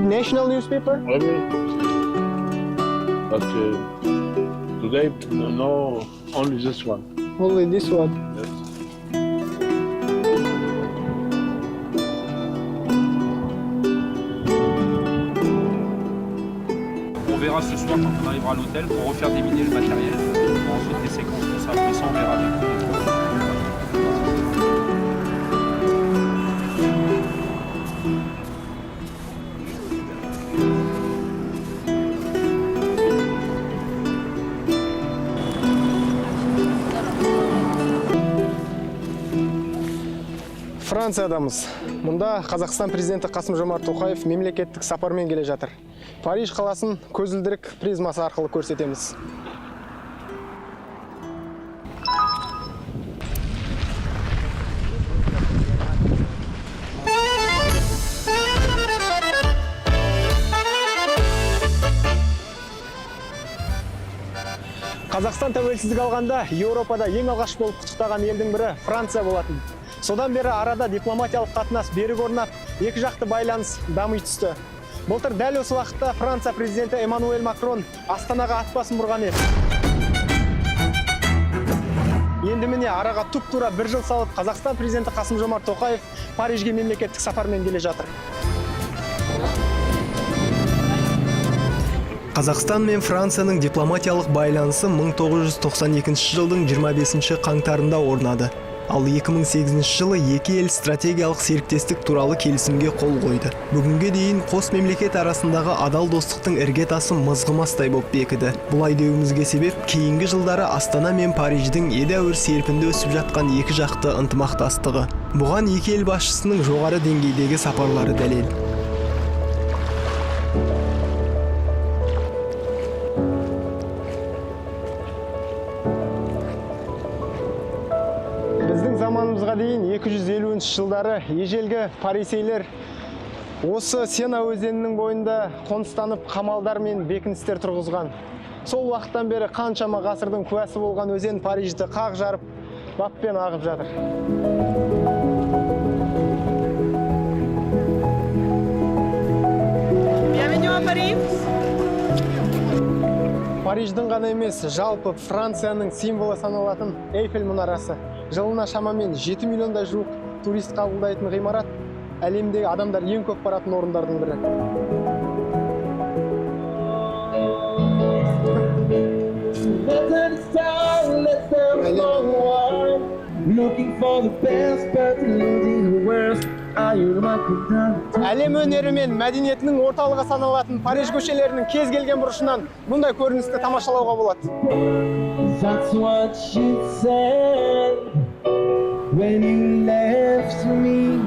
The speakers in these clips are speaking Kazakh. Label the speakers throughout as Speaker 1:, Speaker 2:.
Speaker 1: National newspaper?
Speaker 2: Every, but today, no, only this one.
Speaker 1: Only this one.
Speaker 2: Yes.
Speaker 3: On verra ce soir quand on arrivera à l'hôtel pour refaire déminer le matériel. Pour ensuite les séquences, tout ça. Mais ça, on verra avec eux.
Speaker 1: Франциядамыз. Мұнда Қазақстан президенті Қасым Жомарт Тоқаев мемлекеттік сапармен келе жатыр. Париж қаласын көзілдірік призмасы арқылы көрсетеміз. Қазақстан тәуелсіздік алғанда Еуропада ең алғаш болып құттықтаған елдің бірі Франция болатын. Содан бері арада дипломатиялық қатынас берік орнап, екі жақты байланыс дами түсті. Былтыр дәл осы уақытта Франция президенті Эммануэль Макрон Астанаға ат басын бұрған еді. Енді міне, араға тұп-тура бір жыл салып, Қазақстан президенті Қасым Жомарт Тоқаев Парижге мемлекеттік сапармен келе жатыр. Қазақстан мен Францияның дипломатиялық байланысы 1992 жылдың 25 қаңтарында орнады. Ал 2008 жылы екі ел стратегиялық серіктестік туралы келісімге қол қойды. Бүгінге дейін қос мемлекет арасындағы адал достықтың іргетасы мызғымастай болып бекіді. Бұлай деуімізге себеп кейінгі жылдары Астана мен Париждің едәуір серпінді өсіп жатқан екі жақты ынтымақтастығы. Бұған екі ел басшысының жоғары деңгейдегі сапарлары дәлел. Біздің заманымызға дейін 250 жылдары ежелгі парисейлер осы Сена өзенінің бойында қоныстанып, қамалдар мен бекіністер тұрғызған. Сол уақыттан бері қаншама ғасырдың куәсі болған өзен Парижді қақ жарып, баппен ағып жатыр.
Speaker 4: Bienvenue à Paris.
Speaker 1: Париждің ғана емес, жалпы Францияның символы саналатын Эйфель мұнарасы. Жылына шамамен 7 миллиондай жуық турист қабылдайтын ғимарат әлемдегі адамдар ең көп баратын орындардың бірі.
Speaker 5: Looking for the best, but losing the worst. Are you my
Speaker 1: Әлем өнері мен мәдениетінің орталығы саналатын Париж көшелерінің кез келген бұрышынан мұндай көріністі тамашалауға болады.
Speaker 5: That's what you said when you left me.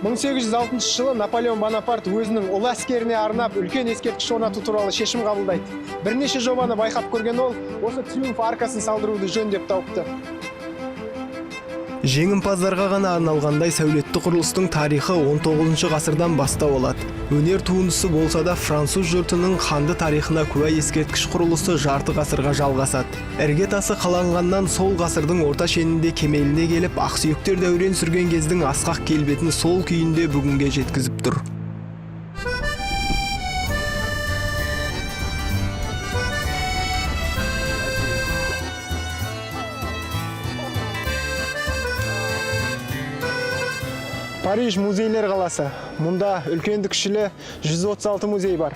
Speaker 1: 1806 жылы Наполеон Бонапарт өзінің ұлы әскеріне арнап үлкен ескерткіш орнату туралы шешім қабылдайды. Бірнеше жобаны байқап көрген ол осы Триумф аркасын салдыруды жөн деп тауыпты.
Speaker 6: Жеңімпаздарға ғана арналғандай сәулетті құрылыстың тарихы 19 ғасырдан бастау алады. Өнер туындысы болса да, француз жұртының қанды тарихына куә ескерткіш құрылысы жарты ғасырға жалғасады. Іргетасы қаланғаннан сол ғасырдың орта шенінде кемеліне келіп, ақсүйектер дәурен сүрген кездің асқақ келбетін сол күйінде бүгінге жеткізіп тұр.
Speaker 1: Париж музейлер қаласы. Мұнда үлкенді кішілі 136 музей бар.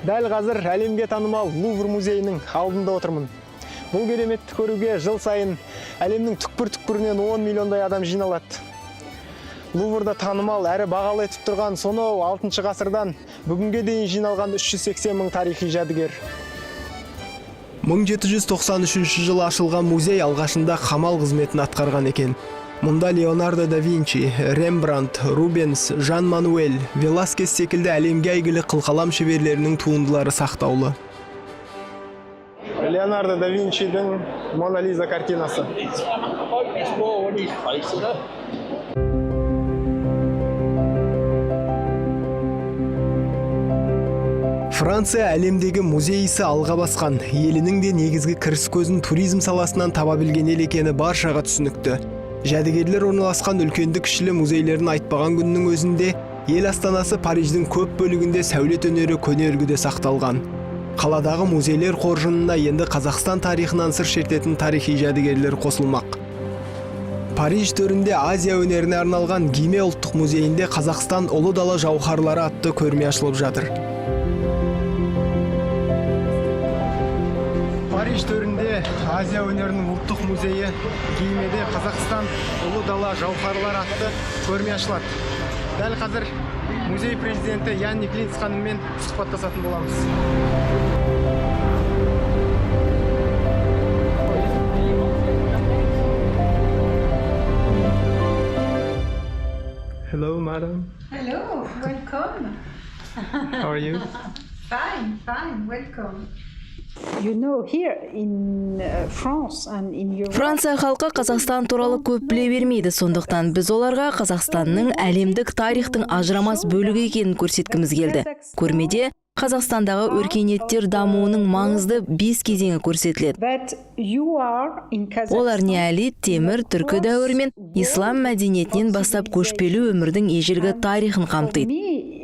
Speaker 1: Дәл қазір әлемге танымал Лувр музейінің алдында отырмын. Бұл кереметті көруге жыл сайын әлемнің түкпір-түкпірінен 10 миллиондай адам жиналады. Луврда танымал әрі бағалы етіп тұрған сонау 6 ғасырдан бүгінге дейін жиналған 380 мың тарихи жәдігер.
Speaker 6: 1793 жылы ашылған музей алғашында қамал қызметін атқарған екен. Мұнда Леонардо да Винчи, Рембрандт, Рубенс, Жан Мануэль, Веласкес секілді әлемге әйгілі қылқалам шеберлерінің туындылары сақтаулы.
Speaker 1: Леонардо да Винчидің Мона Лиза картинасы.
Speaker 6: Франция әлемдегі музей ісі алға басқан, елінің де негізгі кіріс көзін туризм саласынан таба білген ел екені баршаға түсінікті. Жәдігерлер орналасқан үлкенді кішілі музейлерін айтпаған күннің өзінде
Speaker 1: Ел астанасы Париждің көп бөлігінде сәулет өнері көне үлгіде сақталған. Қаладағы музейлер қоржынына енді Қазақстан тарихынан сыр шертетін тарихи жәдігерлер қосылмақ. Париж төрінде Азия өнеріне арналған Гиме ұлттық музейінде «Қазақстан ұлы дала жауһарлары» атты көрме ашылып жатыр. Париж төрінде Азия өнерінің ұлттық музейі Гимеде «Қазақстан ұлы дала жауһарлары» атты көрме ашылады. Дәл қазір музей президенті Янник Линц ханыммен сұхбаттасатын боламыз. Hello, madam.
Speaker 4: Hello, welcome.
Speaker 1: How are you?
Speaker 4: Fine, fine, welcome. You know, here in France and in Europe,
Speaker 7: Франция халқы Қазақстан туралы көп біле бермейді, сондықтан біз оларға Қазақстанның әлемдік тарихтың ажырамас бөлігі екенін көрсеткіміз келді. Көрмеде Қазақстандағы өркениеттер дамуының маңызды бес кезеңі көрсетіледі.
Speaker 4: But you are in Kazakhstan.
Speaker 7: Олар неолит, темір, түркі дәуірі мен ислам мәдениетінен бастап көшпелі өмірдің ежелгі тарихын қамтиды.
Speaker 4: Me,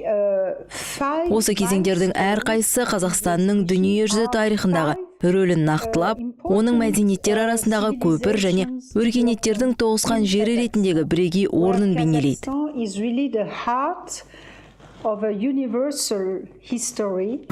Speaker 4: five
Speaker 7: Осы кезеңдердің әрқайсысы Қазақстанның дүниежүзі тарихындағы рөлін нақтылап, оның мәдениеттер арасындағы көпір және өркениеттердің тоғысқан жері ретіндегі бірегей орнын бейнелейді.
Speaker 4: Kazakhstan is really the heart of a universal history.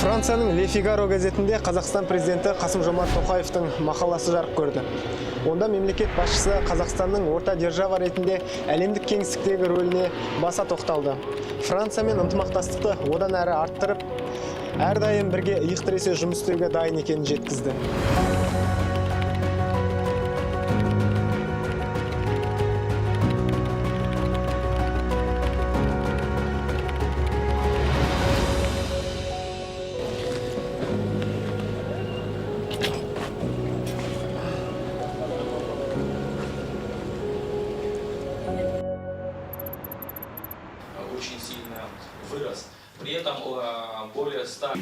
Speaker 1: Францияның «Ле Фигаро» газетінде Қазақстан президенті Қасым Жомарт Тоқаевтың мақаласы жарық көрді. Онда мемлекет басшысы Қазақстанның орта держава ретінде әлемдік кеңістіктегі рөліне баса тоқталды. Франциямен ынтымақтастықты одан әрі арттырып, әрдайым бірге иық тіресе жұмыс істеуге дайын екенін жеткізді.
Speaker 8: Очень сильно вырос. При этом более 100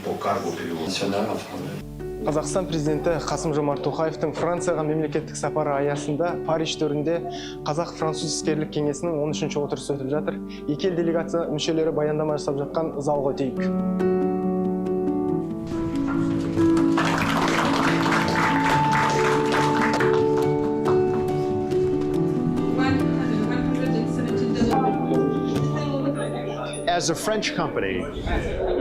Speaker 1: Қазақстан президенті Қасым Жомарт Тоқаевтың Францияға мемлекеттік сапары аясында Париж төрінде Қазақ француз іскерлік кеңесінің 13 отырысы өтіп жатыр. Екі ел делегация мүшелері баяндама жасап жатқан залға өтейік.
Speaker 9: As a French company,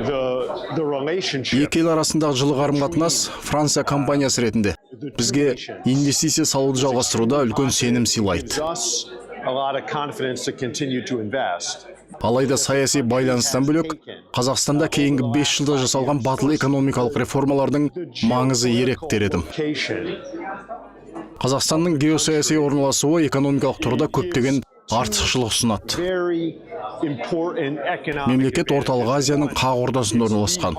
Speaker 9: the relationship
Speaker 10: Екі ел арасындағы жылы қарым-қатынас Франция компаниясы ретінде бізге инвестиция салуды жалғастыруда үлкен сенім сыйлайды.
Speaker 9: Gives us a lot of confidence to continue to invest.
Speaker 10: Алайда саяси байланыстан бөлек, Қазақстанда кейінгі 5 жылда жасалған батыл экономикалық реформалардың маңызы ерек дер едім.
Speaker 9: Location
Speaker 10: Қазақстанның геосаяси орналасуы экономикалық тұрғыда көптеген артықшылық ұсынады.
Speaker 9: Very important economic
Speaker 10: Мемлекет Орталық Азияның қақ ортасында орналасқан.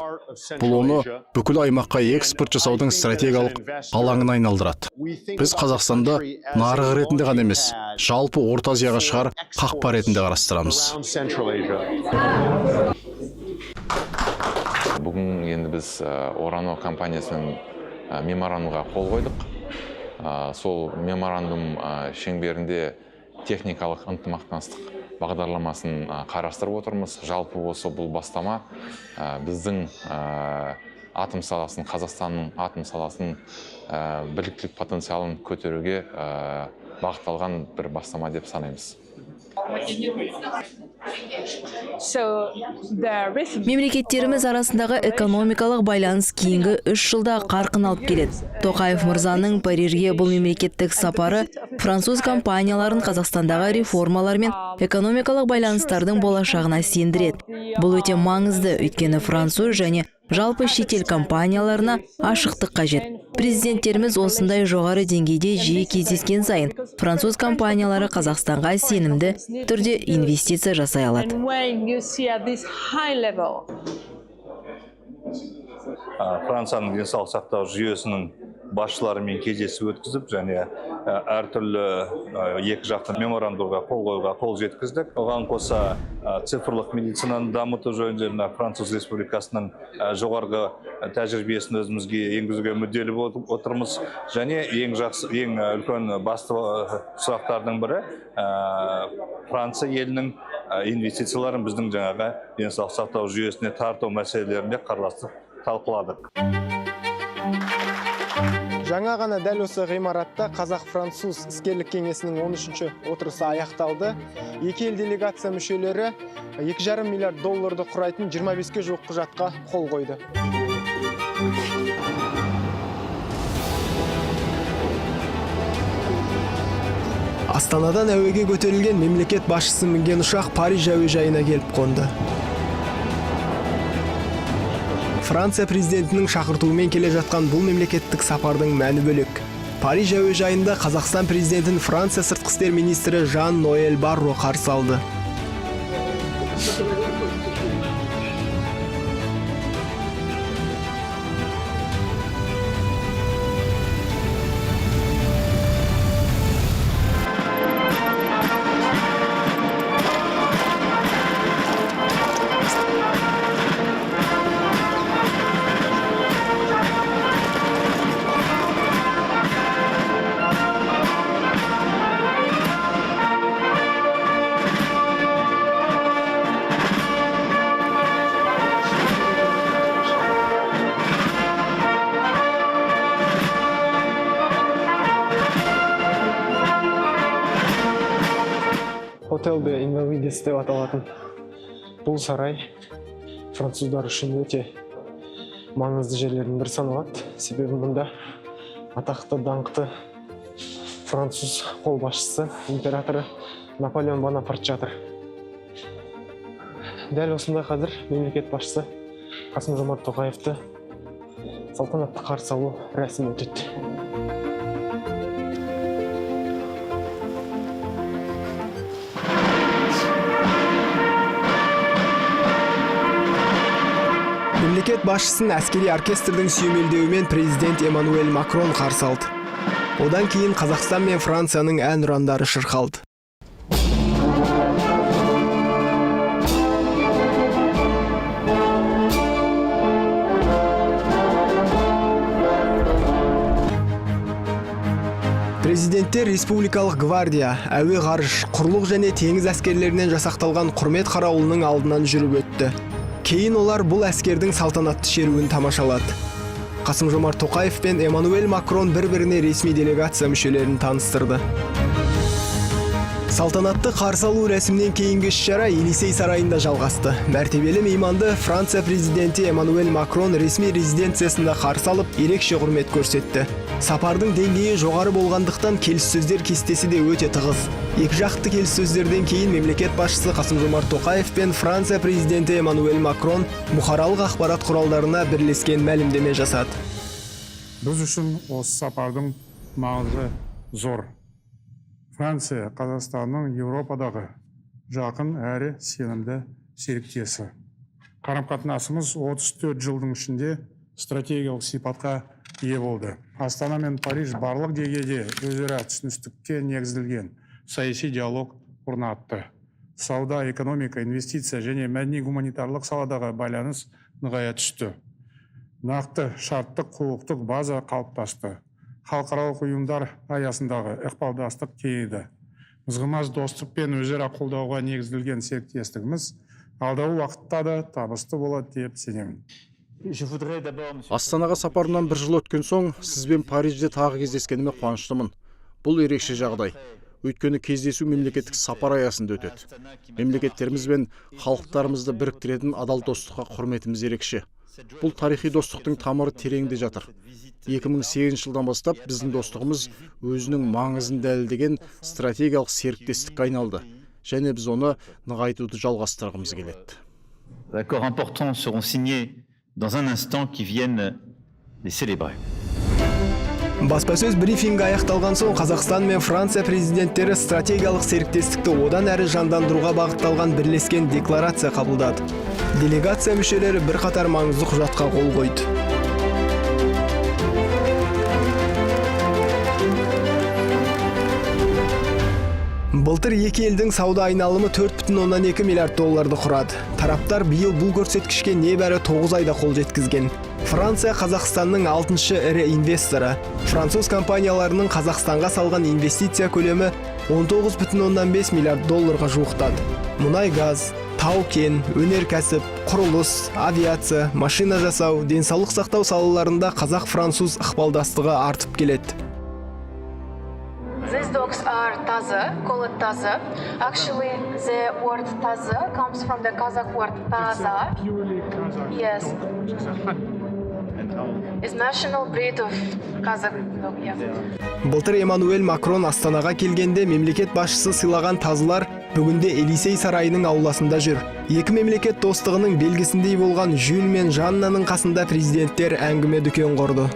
Speaker 10: Бұл оны бүкіл аймаққа экспорт жасаудың стратегиялық алаңына айналдырады. Біз Қазақстанды нарық ретінде ғана емес, жалпы Орта Азияға шығар қақпа ретінде қарастырамыз.
Speaker 9: Around Central Asia.
Speaker 11: Бүгін енді біз Орано компаниясымен меморандумға қол қойдық. Сол меморандум шеңберінде техникалық ынтымақтастық бағдарламасын қарастырып отырмыз. Жалпы осы бұл бастама біздің атом саласын, Қазақстанның атом саласын біліктілік потенциалын көтеруге бағытталған бір бастама деп санаймыз.
Speaker 12: So the rhythm
Speaker 7: Мемлекеттеріміз арасындағы экономикалық байланыс кейінгі 3 жылда қарқын алып келеді. Тоқаев мырзаның Парижге бұл мемлекеттік сапары француз компанияларын Қазақстандағы реформалар мен экономикалық байланыстардың болашағына сендіреді. Бұл өте маңызды, өйткені француз және жалпы шетел компанияларына ашықтық қажет. Президенттеріміз осындай жоғары деңгейде жиі кездескен сайын француз компаниялары Қазақстанға сенімді түрде инвестиция жасай алады.
Speaker 12: And when you see at this high level
Speaker 13: Францияның денсаулық сақтау жүйесінің басшыларымен кездесу өткізіп және әртүрлі екі жақты меморандумға қол қоюға қол жеткіздік. Оған қоса цифрлық медицинаны дамыту жөнінде мына Француз Республикасының жоғарғы тәжірибесін өзімізге енгізуге мүдделі болып отырмыз. Және ең жақсы, ең үлкен басты сұрақтардың бірі Франция елінің инвестицияларын біздің жаңағы денсаулық сақтау жүйесіне тарту мәселелерінде қарастырып талқыладық.
Speaker 1: Жаңа ғана дәл осы ғимаратта Қазақ-француз іскерлік кеңесінің 13-ші отырысы аяқталды. Екі ел делегация мүшелері 2,5 миллиард долларды құрайтын 25-ке жуық құжатқа қол қойды. Астанадан әуеге көтерілген мемлекет басшысы мінген ұшақ Париж әуежайына келіп қонды. Франция президентінің шақыртуымен келе жатқан бұл мемлекеттік сапардың мәні бөлек. Париж әуежайында Қазақстан президентін Франция сыртқы істер министрі Жан-Ноэль Барро қарсы алды. Hotel de Invalides деп аталатын бұл сарай француздар үшін өте маңызды жерлердің бірі саналады. Себебі мұнда атақты, даңқты француз қолбасшысы, императоры Наполеон Бонапарт жатыр. Дәл осында қазір мемлекет басшысы Қасым-Жомарт Тоқаевты салтанатты қарсы алу рәсімі өтеді. Мемлекет басшысын әскери оркестрдің сүйемелдеуімен президент Эммануэль Макрон қарсы алды. Одан кейін Қазақстан мен Францияның ән ұрандары шырқалды. Президенттер Республикалық гвардия, әуе ғарыш, құрлық және теңіз әскерлерінен жасақталған құрмет қарауылының алдынан жүріп өтті. Кейін олар бұл әскердің салтанатты шеруін тамашалады. Қасым-Жомарт Тоқаев пен Эммануэль Макрон бір-біріне ресми делегация мүшелерін таныстырды. Салтанатты қарсы алу рәсімінен кейінгі іс-шара Елисей сарайында жалғасты. Мәртебелі мейманды Франция президенті Эммануэль Макрон ресми резиденциясында қарсы алып, ерекше құрмет көрсетті. Сапардың деңгейі жоғары болғандықтан келіссөздер кестесі де өте тығыз. Екі жақты келіссөздерден кейін мемлекет басшысы Қасым-Жомарт Тоқаев пен Франция президенті Эммануэль Макрон бұқаралық ақпарат құралдарына бірлескен мәлімдеме жасады.
Speaker 14: Біз үшін осы сапардың маңызы зор. Франция Қазақстанның Еуропадағы жақын әрі сенімді серіктесі. Қарым-қатынасымыз 34 жылдың ішінде стратегиялық сипатқа ие болды. Астана мен Париж барлық деңгейде өзара түсіністікке негізделген саяси диалог орнатты. Сауда, экономика, инвестиция және мәдени-гуманитарлық саладағы байланыс нығая түсті. Нақты шарттық құқықтық база қалыптасты. Халықаралық ұйымдар аясындағы ықпалдастық кеңейді. Мызғымас достық пен өзара қолдауға негізделген серіктестігіміз алдағы уақытта да табысты болады деп сенемін.
Speaker 10: Астанаға сапарымнан бір жыл өткен соң сізбен Парижде тағы кездескеніме қуаныштымын. Бұл ерекше жағдай. Өйткені кездесу мемлекеттік сапар аясында өтеді. Мемлекеттеріміз бен халықтарымызды біріктіретін адал достыққа құрметіміз ерекше. Бұл тарихи достықтың тамыры тереңде жатыр. 2008 жылдан бастап біздің достығымыз өзінің маңызын дәлелдеген стратегиялық серіктестікке айналды. Және біз оны нығайтуды жалғастырғымыз келеді.
Speaker 15: Accords importants seront signés dans un instant qui viennent les célébrer.
Speaker 1: Баспасөз брифингі аяқталған соң Қазақстан мен Франция президенттері стратегиялық серіктестікті одан әрі жандандыруға бағытталған бірлескен декларация қабылдады. Делегация мүшелері бірқатар маңызды құжатқа қол қойды. Былтыр екі елдің сауда айналымы 4,2 миллиард долларды құрады. Тараптар биыл бұл көрсеткішке небәрі 9 айда қол жеткізген. Франция Қазақстанның 6-шы ірі инвесторы. Француз компанияларының Қазақстанға салған инвестиция көлемі 19,5 миллиард долларға жуықтады. Мұнай газ, тау-кен, өнеркәсіп, құрылыс, авиация, машина жасау, денсаулық сақтау салаларында қазақ-француз ықпалдастығы артып келеді.
Speaker 16: These dogs are тазы, called тазы. Actually, the word тазы comes from the Kazakh word таза.
Speaker 14: Purely Kazakh
Speaker 16: Yes.
Speaker 14: dog, which is a hunt.
Speaker 16: It's national breed of Kazakh dog, yeah.
Speaker 1: Былтыр Эммануэль Макрон Астанаға келгенде мемлекет басшысы сыйлаған тазылар бүгінде Елисей сарайының ауласында жүр. Екі мемлекет достығының белгісіндей болған Жюль мен Жаннаның қасында президенттер әңгіме дүкен құрды.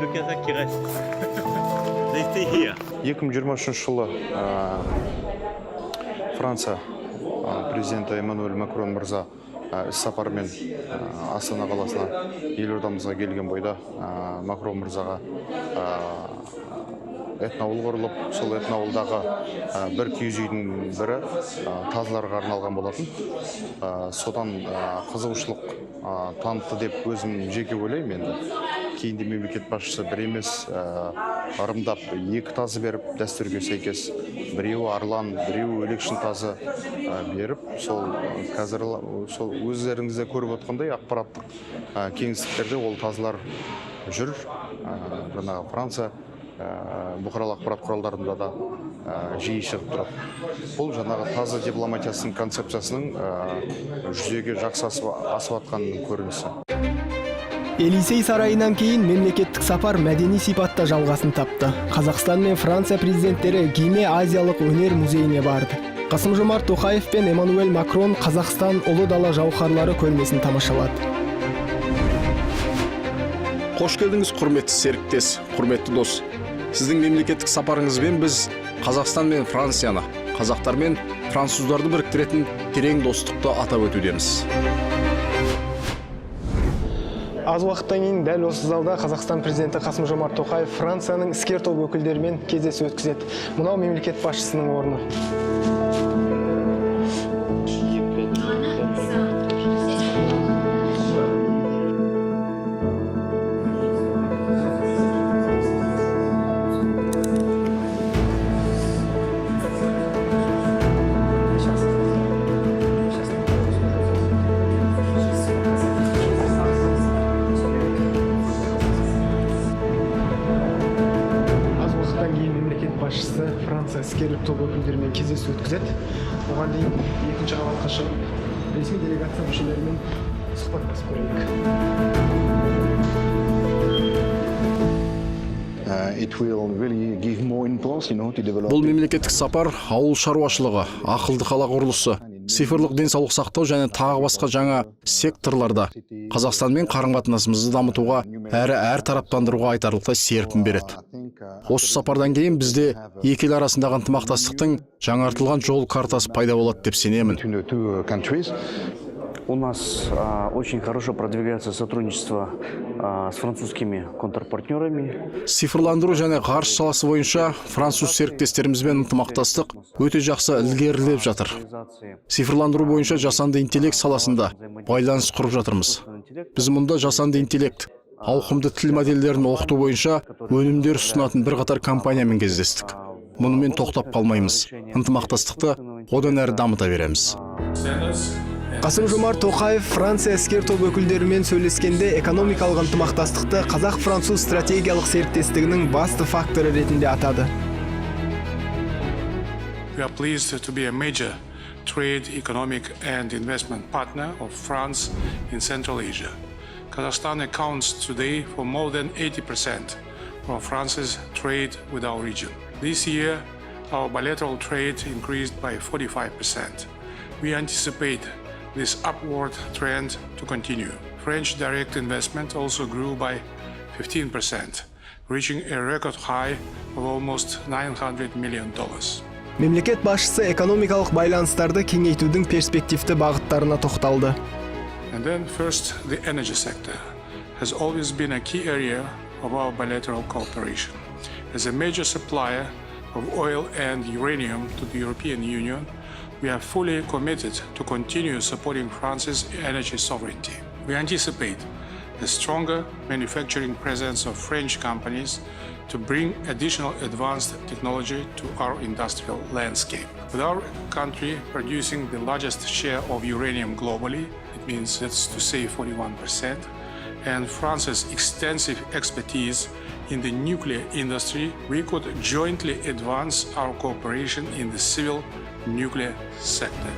Speaker 15: Deux Kazakhs qui restent. They stay here.
Speaker 17: 2023 жылы Франция президенті Эммануэль Макрон мырза іс сапармен Астана қаласына, елордамызға келген бойда Макрон мырзаға этноауыл құрылып, сол этноауылдағы бір киіз үйдің бірі тазыларға арналған болатын. Содан қызығушылық танытты деп өзім жеке ойлаймын енді. Кейінде мемлекет басшысы бір емес, ырымдап екі тазы беріп, дәстүрге сәйкес біреуі арлан, біреуі өлекшін тазы беріп, сол қазір сол өздеріңіз де көріп отқандай ақпараттық кеңістіктерде ол тазылар жүр. Жаңағы Франция бұқаралық ақпарат құралдарында да жиі шығып тұрады. Бұл жаңағы тазы дипломатиясының концепциясының жүзеге жақсы асып жатқанының көрінісі.
Speaker 1: Елисей сарайынан кейін мемлекеттік сапар мәдени сипатта жалғасын тапты. Қазақстан мен Франция президенттері Гиме Азиялық өнер музейіне барды. Қасым-Жомарт Тоқаев пен Эммануэль Макрон Қазақстан ұлы дала жауһарлары көрмесін тамашалады.
Speaker 10: Қош келдіңіз, құрметті серіктес, құрметті дос. Сіздің мемлекеттік сапарыңызбен біз Қазақстан мен Францияны, қазақтар мен француздарды біріктіретін терең достықты атап өтудеміз.
Speaker 1: Аз уақыттан кейін дәл осы залда Қазақстан президенті Қасым-Жомарт Тоқаев Францияның іскер топ өкілдерімен кездесу өткізеді. Мынау мемлекет басшысының орны. Аз уақыттан кейін мемлекет басшысы Франция іскерлік топ өкілдерімен кездесу өткізеді. Оған дейін екінші қабатқа шығып, ресми делегация мүшелерімен сұхбаттасып көрейік.
Speaker 18: It will really give more impulse, to develop.
Speaker 10: Бұл мемлекеттік сапар ауыл шаруашылығы, ақылды қала құрылысы, цифрлық денсаулық сақтау және тағы басқа жаңа секторларда Қазақстанмен қарым-қатынасымызды дамытуға әрі әр тараптандыруға айтарлықтай серпін береді. Осы сапардан кейін бізде екі ел арасындағы ынтымақтастықтың жаңартылған жол картасы пайда болады деп сенемін.
Speaker 19: У нас очень хорошо продвигается сотрудничество с французскими контрпартнерами.
Speaker 10: Цифрландыру және ғарыш саласы бойынша француз серіктестерімізбен ынтымақтастық өте жақсы ілгерілеп жатыр. Цифрландыру бойынша жасанды интеллект саласында байланыс құрып жатырмыз. Біз мұнда жасанды интеллект, ауқымды тіл модельдерін оқыту бойынша өнімдер ұсынатын бірқатар компаниямен кездестік. Мұнымен тоқтап қалмаймыз. Ынтымақтастықты одан әрі дамыта береміз.
Speaker 1: Қасым-Жомарт Тоқаев Франция іскер топ өкілдерімен сөйлескенде экономикалық ынтымақтастықты қазақ-француз стратегиялық серіктестігінің басты факторы ретінде атады.
Speaker 14: We are pleased to be a major trade, economic and investment partner of France in Central Asia. Kazakhstan accounts today for more than 80% of France's trade with our region. This year, our bilateral trade increased by 45%. We anticipate this upward trend to continue. French direct investment also grew by 15%, reaching a record high of almost $900 million.
Speaker 1: Мемлекет басшысы экономикалық байланыстарды кеңейтудің перспективті бағыттарына тоқталды.
Speaker 14: And then first, the energy sector has always been a key area of our bilateral cooperation. As a major supplier of oil and uranium to the European Union, we are fully committed to continue supporting France's energy sovereignty. We anticipate a stronger manufacturing presence of French companies to bring additional advanced technology to our industrial landscape. With our country producing the largest share of uranium globally, it means that's to say 41%, and France's extensive expertise in the nuclear industry, we could jointly advance our cooperation in the civil nuclear sector.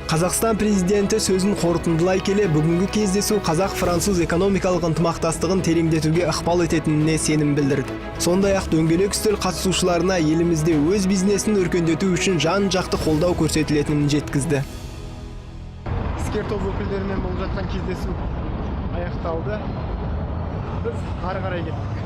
Speaker 1: Қазақстан президенті сөзін қорытындылай келе, бүгінгі кездесу қазақ-француз экономикалық ынтымақтастығын тереңдетуге ықпал ететініне сенім білдірді. Сондай-ақ дөңгелек үстел қатысушыларына елімізде өз бизнесін өркендету үшін жан-жақты қолдау көрсетілетінін жеткізді.
Speaker 6: Іскер топ өкілдерімен болып жатқан кездесу аяқталды. Біз ары қарай кеттік.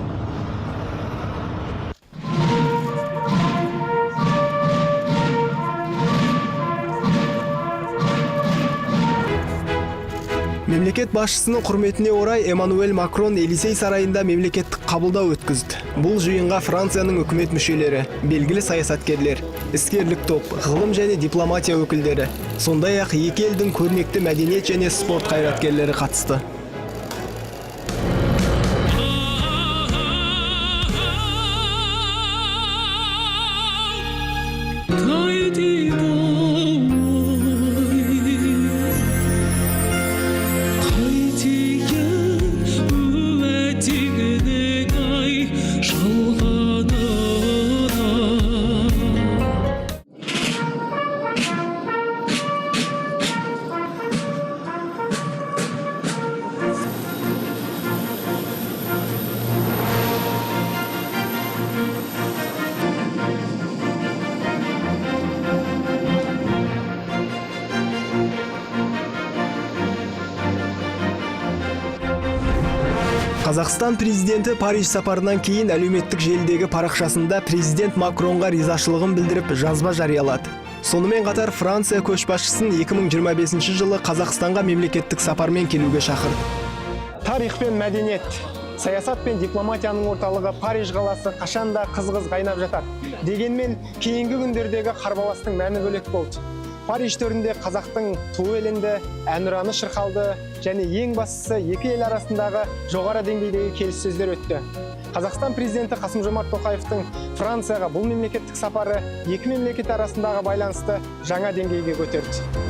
Speaker 6: Мемлекет басшысының құрметіне орай Эммануэль Макрон Елисей сарайында мемлекеттік қабылдау өткізді. Бұл жиынға Францияның үкімет мүшелері, белгілі саясаткерлер, іскерлік топ, ғылым және дипломатия өкілдері, сондай-ақ екі елдің көрнекті мәдениет және спорт қайраткерлері қатысты. Қазақстан президенті Париж сапарынан кейін әлеуметтік желідегі парақшасында президент Макронға ризашылығын білдіріп жазба жариялады. Сонымен қатар Франция көшбасшысын 2025 жылы Қазақстанға мемлекеттік сапармен келуге шақырды. Тарих пен мәдениет, саясат пен дипломатияның орталығы Париж қаласы қашанда қыз-қыз қайнап жатады. Дегенмен кейінгі күндердегі қарбаластың мәні бөлек болды. Париж төрінде қазақтың туы ілінді, әнұраны шырқалды және ең бастысы екі ел арасындағы жоғары деңгейдегі келіссөздер өтті. Қазақстан президенті Қасым-Жомарт Тоқаевтың Францияға бұл мемлекеттік сапары екі мемлекет арасындағы байланысты жаңа деңгейге көтерді.